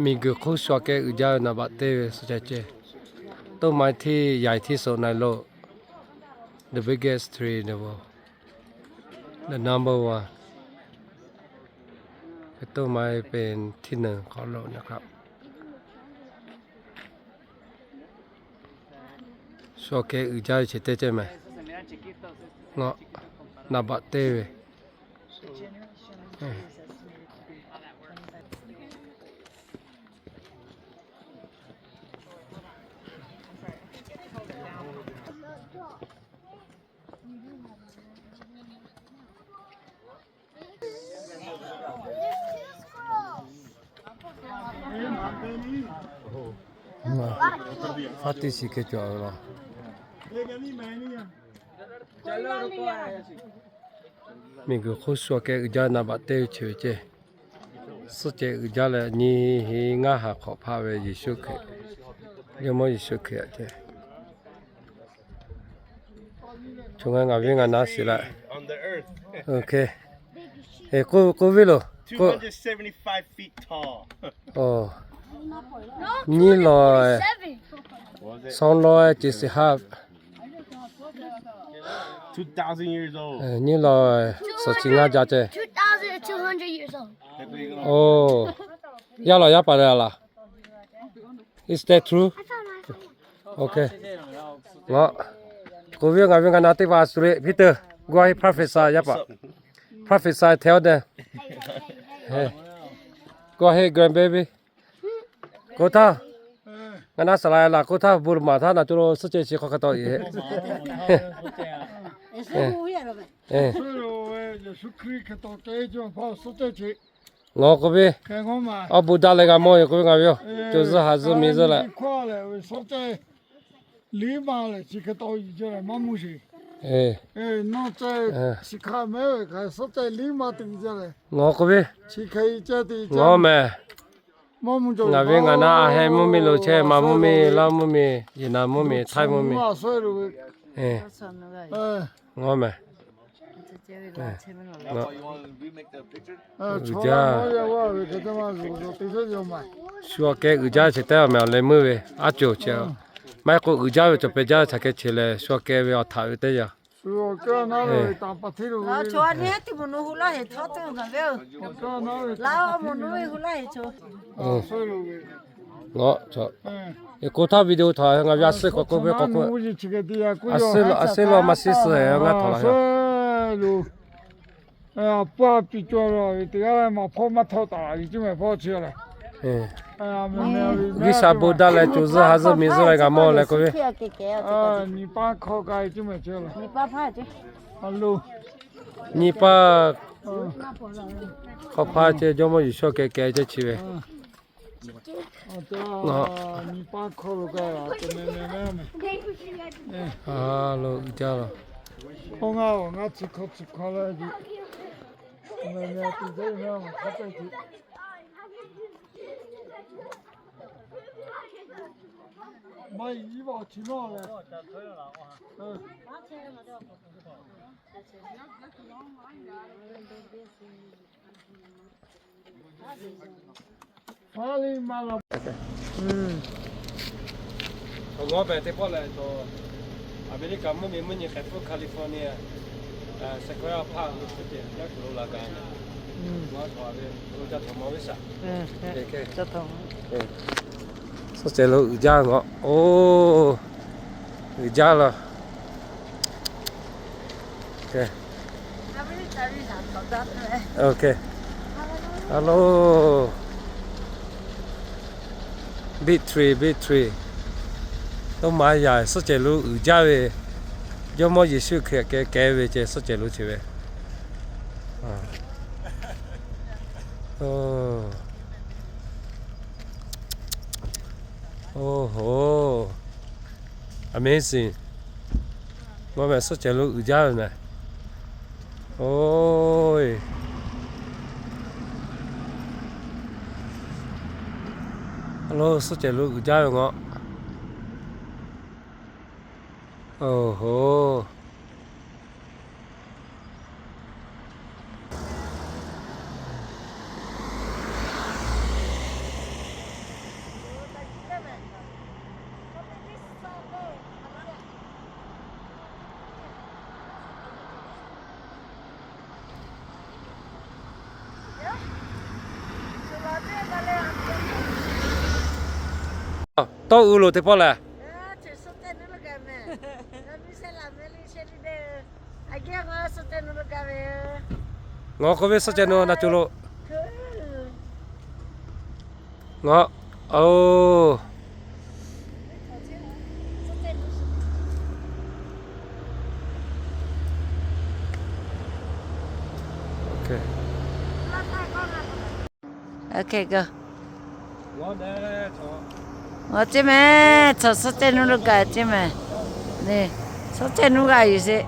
Miˬguiˬ hk'oˆ shu aꞈ kehˉ uiˍ jaˇ ve naˍ baꞈ teˇ ve suh ca ceh. Toˇ ma hteˇ yaiˬ hteˇ suh na lo, the biggest tree in the world, the number one. Hk'e toˇ ma ve เป็นที่หนึ่งของโลกนะครับ. Shu aꞈ kehˉ uiˍ jaˇ ve chi teˇ ceh mehˍ. Naˍ baꞈ teˇ ve. Faˉ teˇ shiˍ hk'e cawˬ ve laˬ. Miˬguiˬ hk'oˆ shu aꞈ kehˉ uiˍ jaˇ naˍ baꞈ teˇ ve chi ve ceh. Suhˆ ceh uiˍ jaˇ leh nyi heˍ ngaˇ ha hk'awꞈ hpaˇ ve Yeˍsuˆ Hkriꞈ, Jawˇmawˇ Yeˍsuˆ Hkriꞈ aꞈ ceh. Chaw ngaˬ ngaˬ viˉ ngaˬ naˉ shiˍ laˇ. K'oˆ ve loˬ. Nyiˇ lawˬ, สองร้อยเจ็ดสิบห้า. Nyiˇ lawˬ suhˍ chi ngaˇ jaˇ ceh. Oˬ, yaˇ lawˬ yaˇ paˍ leh a laˬ. Is that true? Ngaˬ k'oˆ ve, ngaˬ ve ngaˬ na teˇ hpaˍ suh le, Peter, go ahead prophesy yaˇ paˍ. Prophesy, tell them. Go ahead, grandbaby. K'oˆ htaˇ, ngaˬ na saˍ laˍ laˬ k'oˆ htaˇ, bon maˍ htaˇ naˬ co lo suhˆ ceh chi hk'aw hk'a taw e. Ngaˬ k'oˆ ve, awˬ bon daꞈ leh g'a mawˬ ve k'oˆ ve ngaˬ ve yoˬ. Coˬ zuhˆ haˍ zuhˆ miˬ zuhˆ leh. Ngaˬ k'oˆ ve, ngaˬ mehˍ. Ngaˬ ve ngaˬ na a heh mvuhˇ miˬ lo chehˇ, ma mvuhˇ miˬ, Laˇ mvuhˇ miˬ, Yeˍnaˍ mvuhˇ miˬ, Htaiˇ mvuhˇ miˬ. Ngaˬ mehˍ. Uiˍ jaˇ. Shu aꞈ kehˉ uiˍ jaˇ ve chi teˇ g'aˇ mehˍ, awˬ leh meuˇ ve aˉ coˬ chehˇ. Maˇ heˆ k'o uiˍ jaˇ ve cawˬ pehˍ jaˇ ve htaꞈ hk'e che leh shu aꞈ kehˉ ve awˬ htaꞈ ve teˇ yanˇ. Ngaˬ k'oˆ htaˇ video htaꞈ ngaˬ ve a suhˉ k'awꞈ k'oˆ ve k'awꞈ k'oˆ. A suhˉ lo, a suhˉ lo maˇ shiˉ suhˉ ngaˇ htaꞈ la. Aꞈ paˇ piˇ cawˇ la ve teˇ g'aˇ maˇ hpawˇ maˇ htawˇ taˍ ve cuˇ mehˍ hpawˇ chi lehˬ. G'uiˬsha bon daꞈ leh coˬ zuhˆ ha zuhˆ miˬ zuhˆ leh g'a mawˬ leh k'oˆ ve. Nyi paˇ hkawˇ ka ve cuˇ mehˍ chi lehˬ. Nyi paˇ hk'aw hpaˇ ceh Jawˇmawˇ Yeˍsuˆ keh keh ceh chi ve. A lo uiˍ jaˇ lo. Awˬ ngawˉ mehˍ teˇ pawˆ lehˬ, America mvuhˇmiˬ mvuhˇ nyi hk'ehꞈ hpfuhˇ California, Sequoia Park lo hpfuhˇ ceh yaˇ kuiˬ lo la gaˬ. Ngaˬ hui ve lo ca htaꞈ maw ve shaˍ. Suhˆ ceh lo uiˍ jaˇ ve ngaˬ. Oˬ, uiˍ jaˇ laˬ. Hello, big tree, big tree. Toˇ ma yaꞈ suhˆ ceh lo uiˍ jaˇ ve, Jawˇmawˇ Yeˍsuˆ Hkriꞈ keh keh ve ceh suhˆ ceh lo chi ve. Oˬ hoˬ, amazing. Ngawˬ mehˍ suhˆ ceh lo uiˍ jaˇ ve mehˍ. Oˬ, a lo suhˆ ceh lo uiˍ jaˇ ve ngaˬ. Oˬ hoˬ. Tawˇ uiˍ loˬ teˇ pawˆ lehˬ. Ngaˬ k'oˆ ve suhˆ ceh nuˇ na cu lo. Ngaˬ, oˬ. Ngaˬ ceh mehˍ, chaw suhˆ ceh nuˇ lo gaˬ ceh mehˍ. Suhˆ ceh nuˇ g'a yuˬ sheˍ.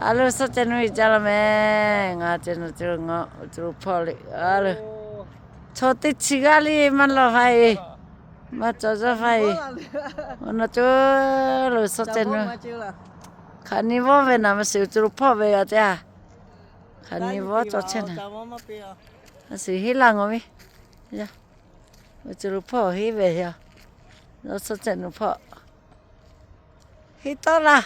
A lo suhˆ ceh nuˇ yuˬ jaˇ law mehˍ. Ngaˬ ceh nuˇ ceh ngaˬ, oˬ, co lo hpawˇ le a lo. Chaw teˇ chi g'aˇ le maˇ lawˬ faˇ e, maˇ cawˬ zaˇ faˇ e. Awˬ naw co lo suhˆ ceh nuˇ, hk'aˬ nyi vawˇ ve naˍ ma shiˍ, oˬ, co lo hpawˇ ve a teˇ a. Hk'aˬ nyi vawˇ cawˬ chehˇ naˍ. A shiˍ heˆ laˇ ngaˬ ve. Oˬ, co lo hpawˇ heˆ ve yoˬ. Suhˆ ceh nuˇ hpawˇ heˆ tawˆ laˇ.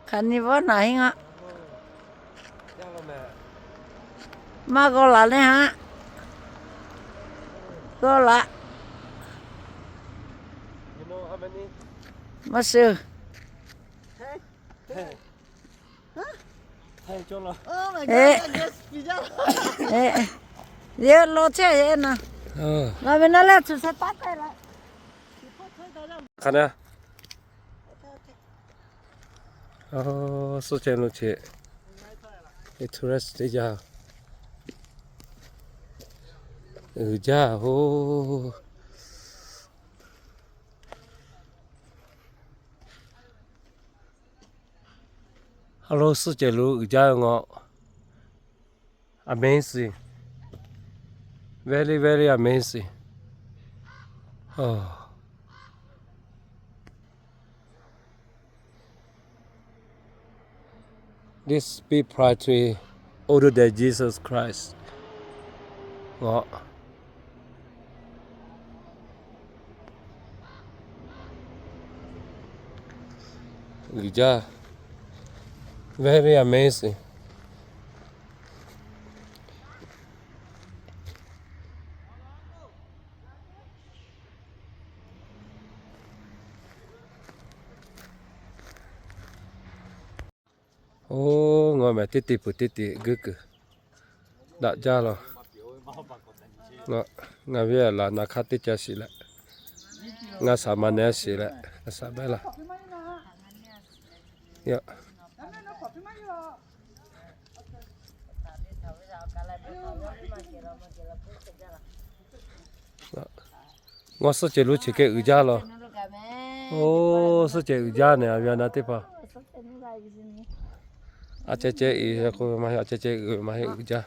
Hk'aˬ nyi vawˇ naˍ heˆ ngaˬ. Maˇ g'aw laˬ le haˆ. G'aw laˬ. Maˇ shiˍ. Yehˇ law chehˇ yehˇ na. Ngaˬ ve naˉ lehˬ, suhˍ sha taˉ k'ai la. Suhˆ ceh lo ce, tourist teˇ yanˇ uiˍ jaˇ oˬ. A lo suhˆ ceh lo uiˍ jaˇ ve ngaˬ. Amazing. Very, very amazing. Oh. This big property older than Jesus Christ. Ngaˬ uiˍ jaˇ. Very amazing. Oˬ, ngaˬ mehˍ teˇ te peuˬ teˇ te geuˆ kuiˬ daꞈ jaˇ law. Ngaˬ ve laˬ naˍ hk'aˇ teˇ ca shiˍ leh, ngaˬ shaˍ ma neh shiˍ leh, ngaˬ shaˍ beh laˇ. Ngaˬ suhˆ ceh lo chi hk'e uiˍ jaˇ law. Oˬ, suhˆ ceh uiˍ jaˇ nehˬ, a ve a na teˇ hpaˍ. A ceh ceh i k'o ve maˇ heˆ, a ceh ceh uiˍ ve maˇ heˆ, uiˍ jaˇ.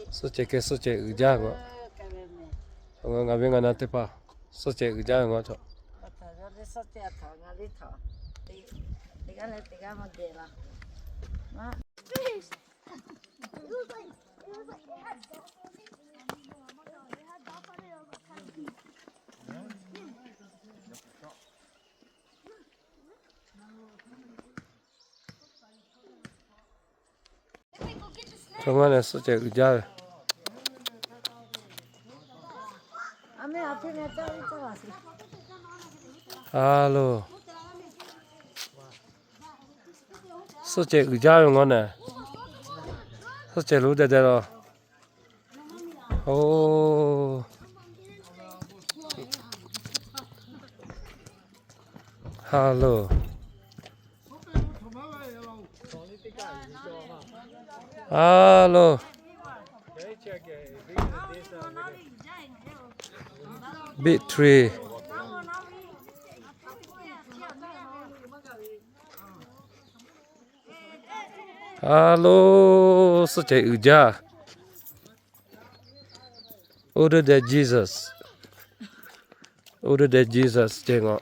Suhˆ ceh hk'e suhˆ ceh uiˍ jaˇ ngaˬ. Ngaˬ ve ngaˬ na teˇ hpaˍ suhˆ ceh uiˍ jaˇ ve ngaˬ chaw. Chaw maˇ nehˬ suhˆ ceh uiˍ jaˇ ve. A lo, suhˆ ceh uiˍ jaˇ ve ngaˬ nehˬ. Suhˆ ceh lo deh deh law. Oˬ, ha lo. Ha lo. Big tree. Ha lo, suhˆ ceh uiˍ jaˇ. Older than Jesus. Older than Jesus ceh ngaˬ.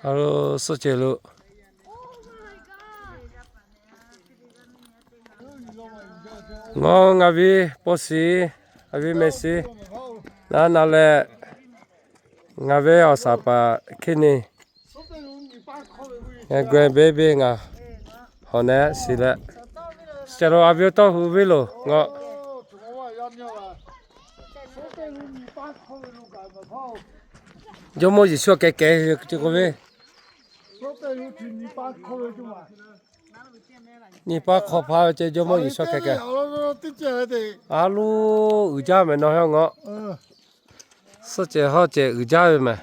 Ha lo, suhˆ ceh lo. Ngaˬ ngaˬ ve paw shiˍ A ve meh shiˍ, naˉ na leh, ngaˬ ve awˬ saˍ paˍ Hkiˇ neˇ, grandbaby ngaˬ hawˬ neh shiˍ leh, suhˉ ceh lo a ve awˬ tawˇ hu ve loˬ ngaˬ. Jawˇmawˇ Yeˍsuˆ keh keh ve ce k'oˆ ve, nyi paˇ hk'awˇ hpaˇ ve ce Jawˇmawˇ Yeˍsuˆ keh keh. A loˬ, uiˍ jaˇ mehˍ nawˬ hui ngaˬ. Suhˉ ceh hawˉ ceh uiˍ jaˇ ve mehˍ.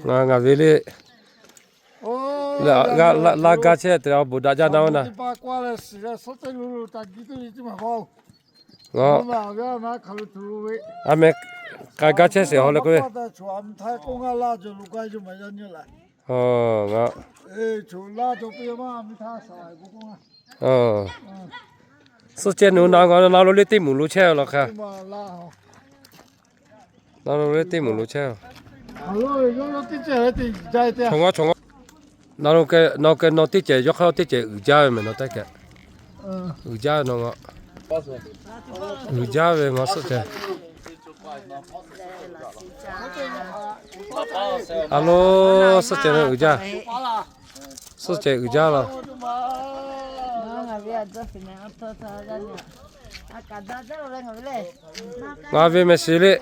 Ngaˬ ve le, laˇ gaˇ chehˇ te awˬ bon daꞈ jaˇ na oˬ na. Ngaˬ, a meh, k'ai gaˇ chehˇ sheˍ haw leh k'oˆ ve. Suhˉ ceh nu na ngaˬ na lo le teˇ moˍ lo chehˇ law hk'a. Na lo le teˇ moˍ lo chehˇ. Chaw ngaw, chaw ngaw. Na lo keh, nawˬ keh nawˬ teˇ cehˬ yawˇ hk'aˇ teˇ cehˬ uiˍ jaˇ ve mehˍ nawˬ teˇ kehˬ. Uiˍ jaˇ ve nawˬ ngaˬ. Uiˍ jaˇ ve ngaˬ suhˉ ceh. A loˬ, suhˉ ceh ve uiˍ jaˇ. Suhˉ ceh uiˍ jaˇ laˬ. Ngaˬ ve meh shiˍ le.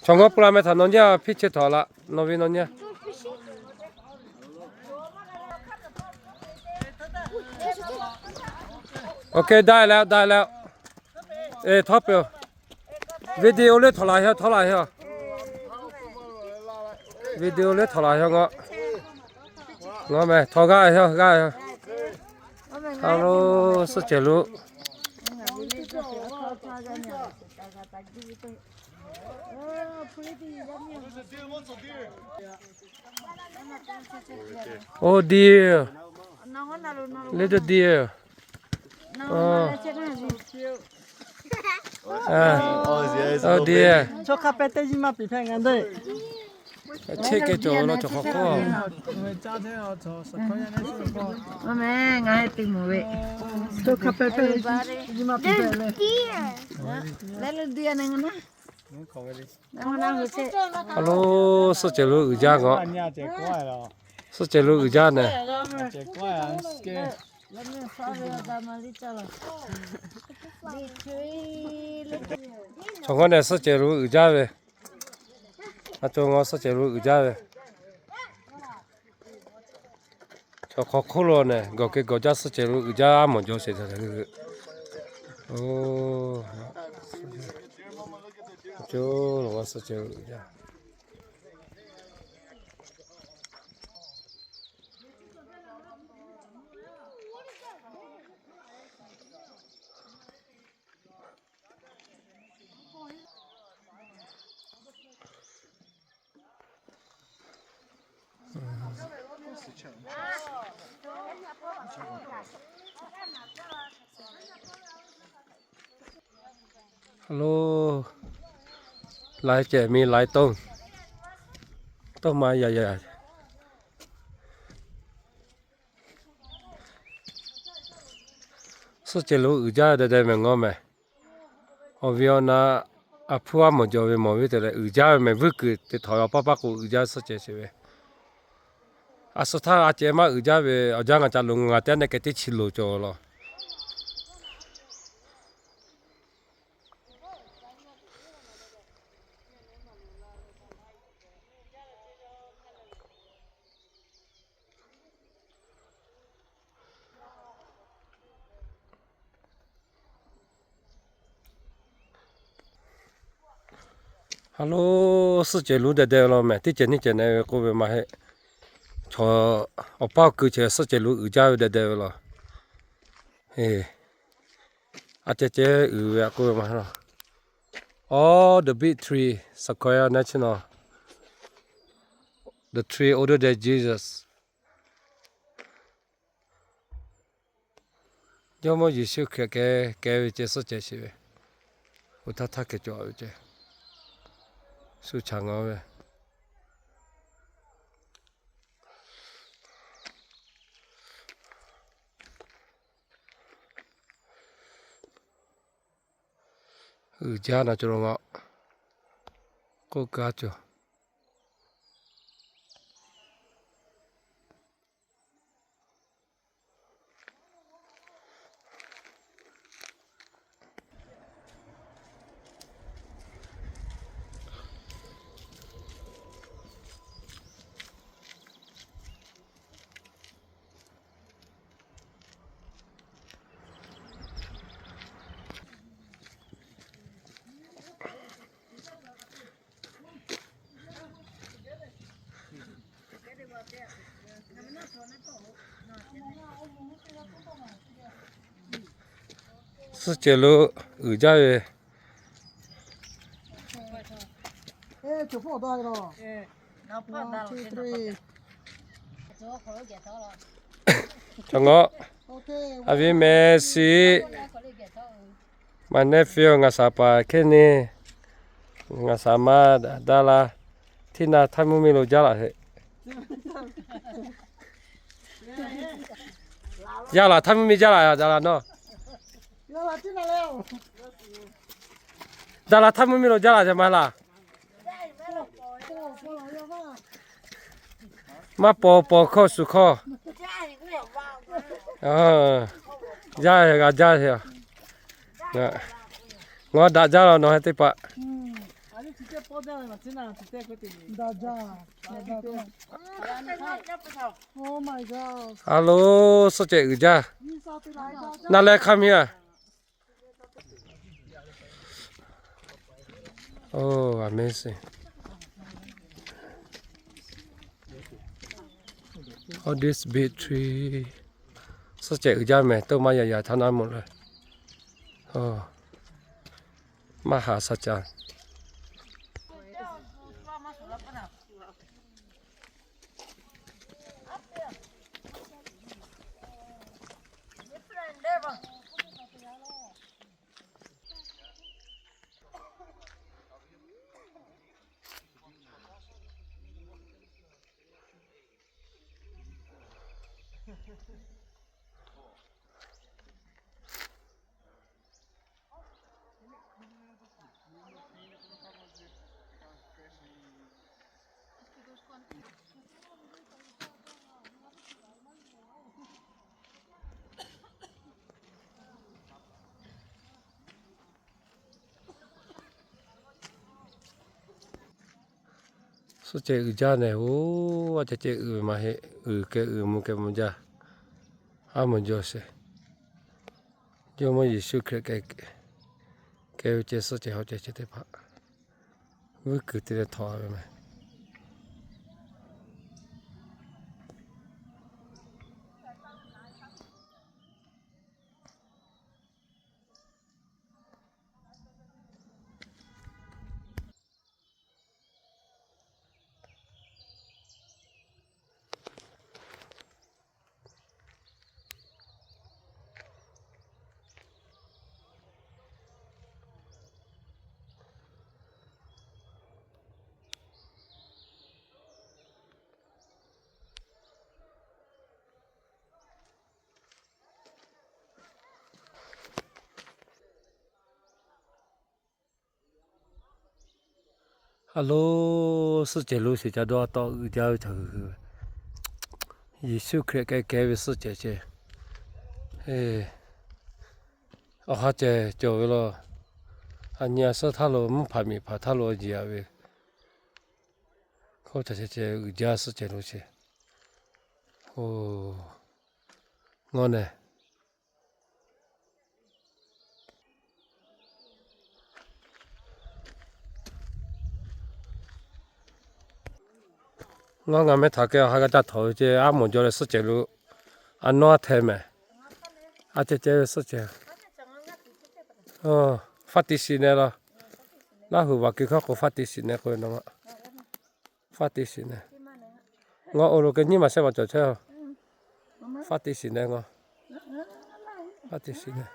Chaw ngaw pui la meh htaꞈ nawˬ nyi a hpiˇ chehˇ htaꞈ laꞈ nawˬ ve nawˬ nyi a. Okay, dai leh, dai leh. Htawˇ peuˬ. Video le htaw laˬ heˆ, htaw laˬ heˆ. Video le htaw laˬ heˆ ngaˬ. Ngaˬ meh htaw g'aˇ heˆ, g'aˇ heˆ. A loˬ, suhˉ ceh lo. Oh dear, little dear. Oh dear. Chehˇ keh cawˬ law cawˬ hk'awꞈ hk'oˆ. Ngaˬ hui teˇ moˍ ve. Leh lo di a na. A loˬ, suhˉ ceh lo uiˍ jaˇ ngaˬ. Suhˉ ceh lo uiˍ jaˇ nehˬ. Chaw ngaw nehˬ suhˉ ceh lo uiˍ jaˇ ve. A cawˬ ngaˬ suhˉ ceh lo uiˍ jaˇ ve. Chaw hk'awꞈ hk'oˆ lo nehˬ gawˬ keh gawˬ jaˇ suhˉ ceh lo uiˍ jaˇ mawˬ jaw sheˍ. Oˬ, cawˬ lo suhˉ ceh lo uiˍ jaˇ. Hello, laiˉ cehˬ miˇ laiˉ toˇ, toˇ ma yaꞈ yaꞈ. Suhˉ ceh lo uiˍ jaˇ deh deh mehˬ ngawˇ mehˬ. Awˬ viˉ awˬ naˉ, a hpuˇ a mawˬ jaw ve mawˬ ve te leh uiˍ jaˇ ve mehˬ. Vuiˇ kuiˬ te htaꞈ awˬ paˇ paˇ k'o uiˍ jaˇ suhˉ ceh sheˍ ve. A suh htaˇ a cehˬ maˇ uiˍ jaˇ ve awˬ jaˇ ngaˬ ca lo ngaˬ te a nehˬ keh teˇ chi loˍ cawˬ law. Hello, suhˉ ceh lo deh deh ve law mehˬ. Teˇ cehˬ neˇ cehˬ nehˬ ve k'oˆ ve maˇ heˆ. Chaw awˬ paˇ awˬ kui ceh suhˉ ceh lo uiˍ jaˇ ve deh deh ve law. A ceh ceh uiˍ ve a k'oˆ ve maˇ heˆ law. All the big tree, Sequoia National, the tree older than Jesus. Jawˇmawˇ Yeˍsuˆ Hkriꞈ keh keh ve ceh suhˉ ceh sheˍ ve. Oˇ htaˇ htaˇ hkeh cawˬ ve ceh, suh chaꞈ ngaˬ ve. Uiˍ jaˇ na cawˬ lo ngaˬ k'oˆ kaˇ cawˬ. Suhˉ cehˬ lo uiˍ jaˇ ve. Cawˬ ngaˬ, a viˉ meh shiˍ, my nephew, ngaˬ saˍ paˍ Kenny, ngaˬ saˍ ma Dala, Tina htaˇ mvuhˇ miˬ lo jaˇ laꞈ heˆ. Yaˇ laˬ htaˇ mvuhˇ miˬ jaˇ laꞈ, Dala nawˬ. Dala htaˇ mvuhˇ miˬ lo jaˇ laꞈ, yaˇ ma laˬ. Maˇ paw paw hkawˇ shuˍ hkawˇ. Yaˇ g'a jaˇ. Ngaˬ daꞈ jaˇ la nawˬ hui teˇ hpaˍ. Hello, suhˆ cehˬ uiˍ jaˇ. Naˍ leh hk'a miˬ a. Oh, amazing. All this big tree. Suhˆ cehˬ uiˍ jaˇ mehˍ, toˇ maˇ yaꞈ yaꞈ htaˇ naˉ mawˬ leh. Maˇ haˍ sha ca. Suhˆ cehˬ uiˍ jaˇ nehˬ, oˇ a ceh ceh uiˍ ve maˇ heˆ. Uiˍ keh uiˍ mvuh keh mvuh jaˇ. A mvuh jaw sheˍ. Jawˇmawˇ Yeˍsuˆ Hkriꞈ keh ve ceh suhˆ cehˬ hawˉ cehˬ ceh teˇ hpaˍ vuiˇ kuiˬ te leh htawnˍ ve mehˍ. Hello, suhˆ cehˬ lo sheˍ ca dawˇ tawˆ uiˍ jaˇ ve htaꞈ g'uiˬ g'uiˬ ve, Yeˍsuˆ Hkriꞈ keh keh ve suhˆ cehˬ ceh, awˬ ha cehˬ cawˬ ve law. A nyi a suhˉ htaˇ lo mvuhˇ hpaˍ miˬ hpaˍ htaˇ lo jeˬ a ve, hkawˇ ca ceh ceh uiˍ jaˇ suhˆ cehˬ lo sheˍ. Oˇ, ngawˇ nehˬ. Ngawˇ ngaˬ meh htaꞈ keh awˬ ha g'a caˇ htawˍ ve ceh, aˉ mawˬ jaw leh suhˆ cehˬ lo, a nawˉ a hteh mehˍ. A ceh ceh ve suhˆ cehˬ. Faˉ ti shiˍ neh law. Laˇ huˍ vaˬ keu hkawˇ k'o, faˉ ti shiˍ neh k'oˆ ve na ma. Faˉ ti shiˍ neh. Ngawˇ oˇ lo keh nyiˇ maˬ shehˆ maˬ cawˬ chehˇ a. Faˉ ti shiˍ neh ngawˇ. Faˉ ti shiˍ neh.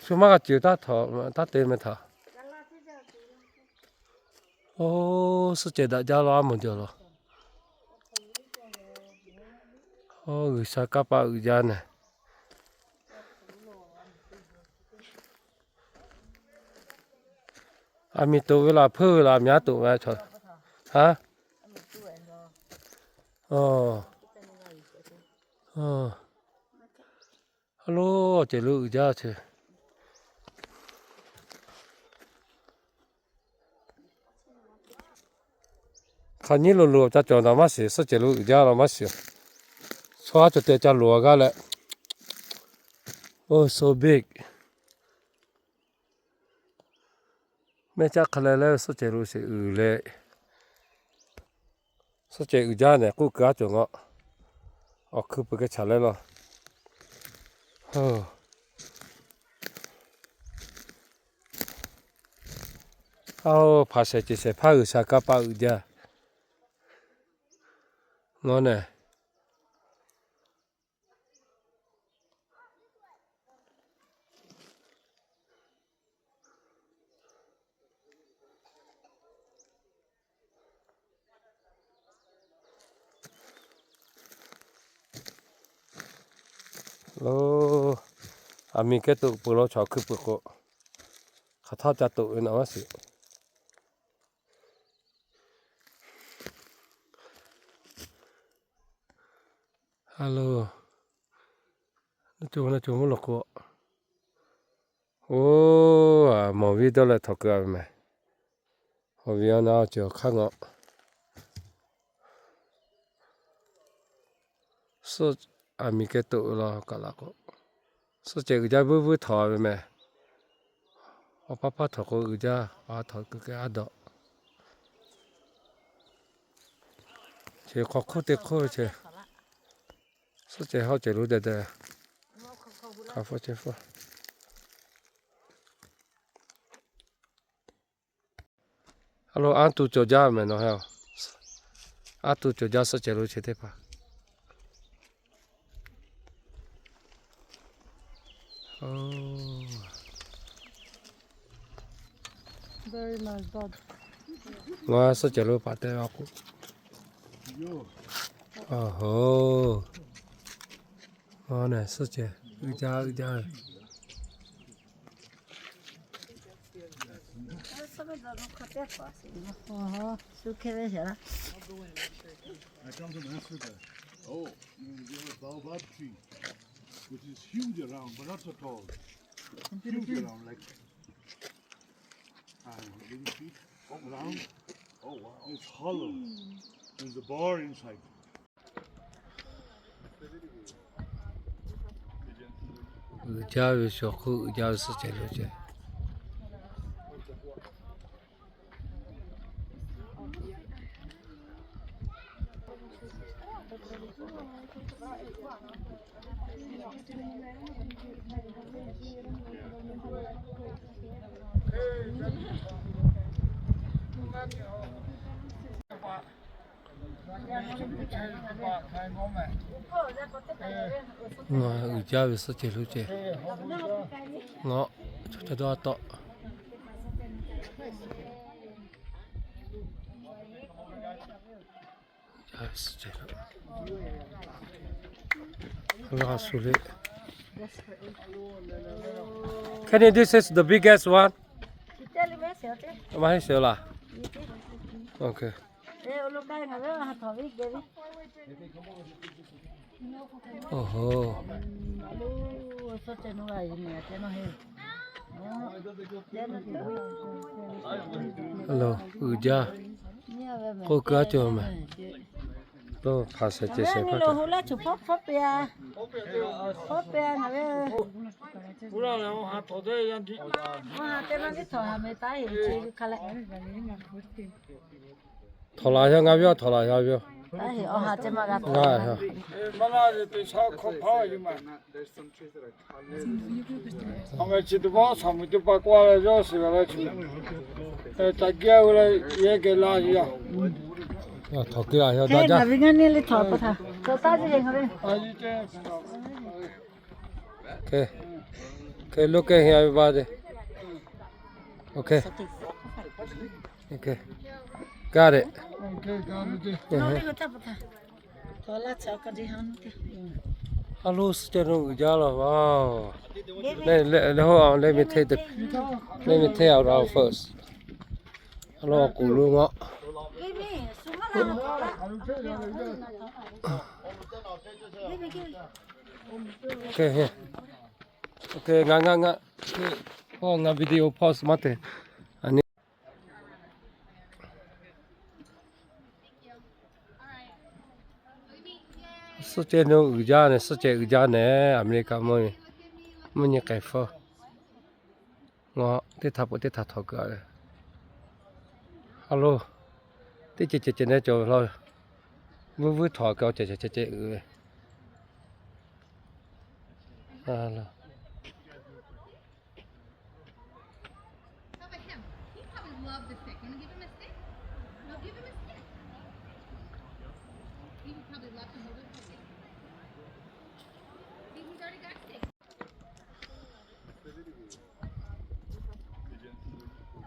Shu maˇ g'a ceuˬ taˇ htaꞈ taˇ te meh htaꞈ. Oˇ, suhˆ cehˬ daꞈ jaˇ law, aˉ mawˬ jaˇ law. Oˇ, G'uiˬsha kanˇ paˆ uiˍ jaˇ nehˬ. Aˬ miˍ toꞈ ve laˬ, hpeuˇ ve laˬ, aˬ miˍ aˉ toꞈ ve chaw. Haˉ. Oˇ. Oˇ, cehˬ lo uiˍ jaˇ ce. Hk'aˬ nyiˉ lo lo ca cawˬ naˬ maˇ shiˍ, suhˆ cehˬ lo uiˍ jaˇ law maˇ shiˍ. Chaw haˉ cawˬ te ca loˍ a g'aˇ leh. Oh, so big. Mehˇ caˆ hk'a leh leh suhˆ cehˬ lo sheˍ uiˍ leh, suhˆ cehˬ uiˍ jaˇ nehˬ k'oˆ keu aˉ cawˬ ngaw. Awˬ hkui peuˬ keh chaꞈ leh law. Aˬ, hpanˍ shehˍ cehˬ shehˍ hpaˇ G'uiˬsha kanˇ paˆ uiˍ jaˇ ngaw nehˬ. Lo, aˬ miˍ keh toꞈ peuˬ law, chaw hkui peuˬ k'o, hk'aˬ htaˇ ca toꞈ ve naˬ maˇ shiˍ. Hello. Naˇ co naˇ co mvuhˇ law k'o. Oˇ, mawˬ viˉ dawˇ leh htawnˍ keu a ve mehˬ. Awˬ viˉ awˬ na awˬ ceuˬ awˬ hk'aˇ ngaw. Suhˆ, aˬ miˍ keh toꞈ law kaꞈ laꞈ k'o, suhˆ cehˬ uiˍ jaˇ vuiˇ vuiˇ htawnˍ ve mehˬ. Awˬ paˇ paˇ htawnˍ k'o uiˍ jaˇ, a htawnˍ keu keh a dawꞈ. Chi hk'aw hk'oˆ te hk'oˆ ve ce. Suhˆ cehˬ hawˉ cehˬ lo deh deh. Hk'a hpfuhˇ ceh hpfuhˇ. A lo, aˉ tu cawˬ jaˇ mehˬ nawˬ he. Aˉ tu cawˬ jaˇ suhˆ cehˬ lo chi teˇ hpaˍ. Very nice dog. Ngaˬ suhˆ cehˬ lo paˍ te a k'o. Oˇ hoˬ. Oˇ nehˬ, suhˆ cehˬ uiˍ jaˇ uiˍ jaˇ. I come from Africa. Oh, there's a baobab tree, which is huge around, but not so tall. Huge around, like, I don't know, maybe feet around. Oh, wow. It's hollow. There's a bar inside. Uiˍ jaˇ ve shaw hk'oˆ uiˍ jaˇ ve suhˆ cehˬ lo ceh. Ngaˬ uiˍ jaˇ ve suhˆ cehˬ lo ceh. Ngaˬ chaw ca dawˇ a tawˆ. Kenny, this is the biggest one. Maˇ heˆ sheˍ laˬ. Okay. Oˇ hoˬ. Lo, uiˍ jaˇ. K'oˆ keu a cawˬ mehˬ. Lo, hpanˍ shehˍ cehˬ shehˍ hpaˇ kaꞈ. Htawnˍ laˬ yaˇ ngaˇ viˉ, htawnˍ laˬ yaˇ viˉ. Ngaˇ ha. Ngaˬ chi teˇ pawˆ shaˍ mvuhˬ teˇ pawˆ k'oˆ leh yawˇ shiˍ ve chi, ca geh ve leh yehˇ geh laˇ yaˇ. Htawnˍ kiˇ laˬ yaˇ daꞈ jaˇ. Okay. Okay, look at here, everybody. Okay. Okay. Got it. Ha lo, suhˉ ceh naw uiˍ jaˇ laˇ. Wow. Let, let, hold on, let me take the, let me take out our first. Ha lo k'oˍ lo ngaw. Okay, here. Okay, ngaˬ, ngaˬ, ngaˬ, ngaˬ video pause maˇ te. Suhˉ ceh naw uiˍ jaˇ neh, suhˉ ceh uiˍ jaˇ neh, America mvuhˇ nyi k'ai fawˇ. Ngaw, teˇ htaˇ peuˬ teˇ htaˇ htawꞈ kuiˬ a le. Ha lo, teˇ ceh ceh ceh neh cawˬ ve laˇ. Vuiˇ vuiˇ htawꞈ kaꞈ ceh ceh ceh ceh uiˍ ve.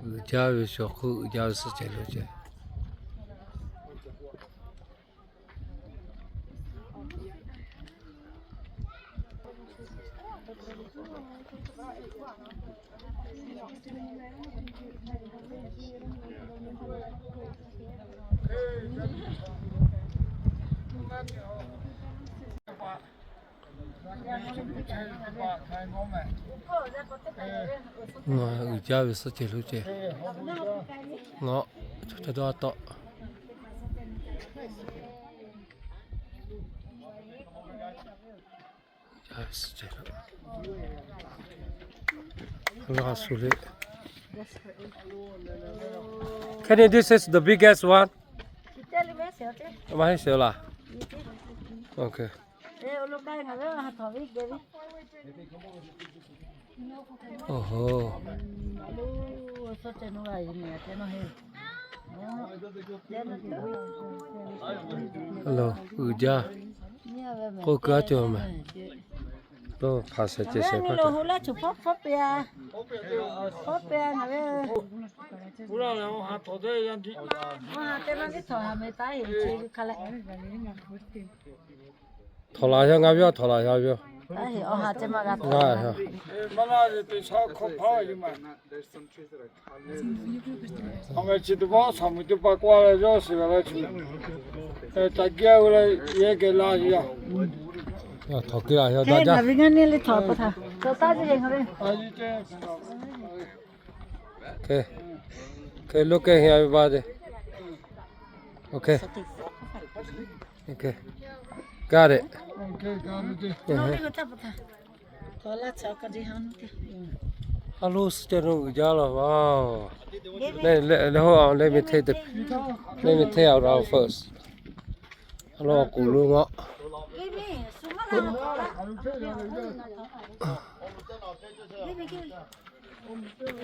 Uiˍ jaˇ ve shawˍ hk'oˆ uiˍ jaˇ ve suhˉ ceh lo ceh. Ngaˬ uiˍ jaˇ ve suhˉ ceh lo ceh. Ngaˬ chaw ca dawˇ a tawˆ. Laˇ shu le. Kenny, this is the biggest one. Maˇ heˆ sheˍ laˬ. Okay. Oˬ ho. Lo uiˍ jaˇ. K'oˆ kaˇ cawˬ mehˍ. Toˇ hk'aˬ shehˍ ceh shehˍ hpaˇ kaꞈ. Htawꞈ laˬ yaˇ ngaˬ ve, htawꞈ laˬ yaˇ ve. Ngaˬ a. Chi teˇ pawˆ shaˍ mui teˇ pa k'oˆ leh yawˇ shiˍ g'a leh chi, ca gaˇ ve leh yehˇ geh laˇ yaˇ. Htawꞈ keu a yaˇ daꞈ jaˇ. Okay. Okay, look at here, everybody. Okay. Okay. Got it. Ha lo, suhˉ ceh naw uiˍ jaˇ laˇ. Wow. Let, let, hold on, let me take the, let me take out our first. Ha lo k'oˍ lo ngaw.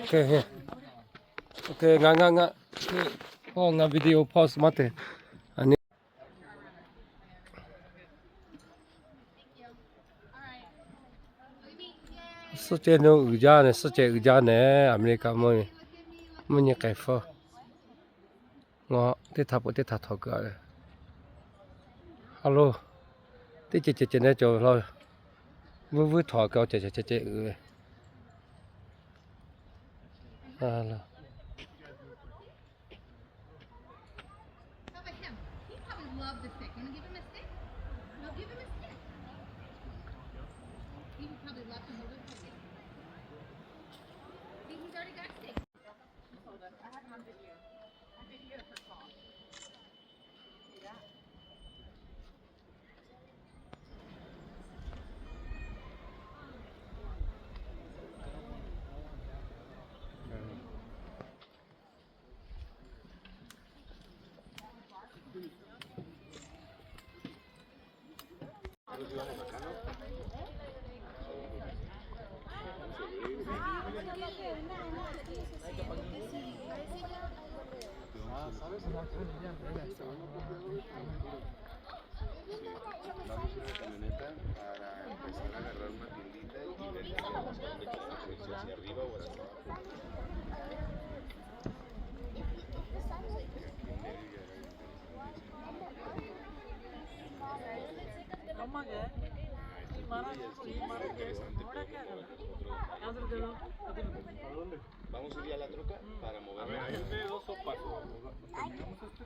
Okay, here. Okay, ngaˬ, ngaˬ, ngaˬ. Ngaˬ video pause maˇ te. Suhˉ ceh naw uiˍ jaˇ neh, suhˉ ceh uiˍ jaˇ neh, America mvuhˇ, mvuhˇ nyi k'ai fawˇ. Ngaˬ teˇ htaˇ peuˬ teˇ htaˇ htawꞈ kuiˬ a le. Ha lo, teˇ ceh ceh ceh neh cawˬ ve laˇ. Vuiˇ vuiˇ htawꞈ kaꞈ ceh ceh ceh ceh uiˍ ve. Sí. Vamos a una camioneta para empezar a agarrar una tiendita y ver si podemos hacer una conexión hacia arriba o hacia abajo. Vamos a ir a la troca para mover. A ver, ahí ve dos sopas. Caminamos este.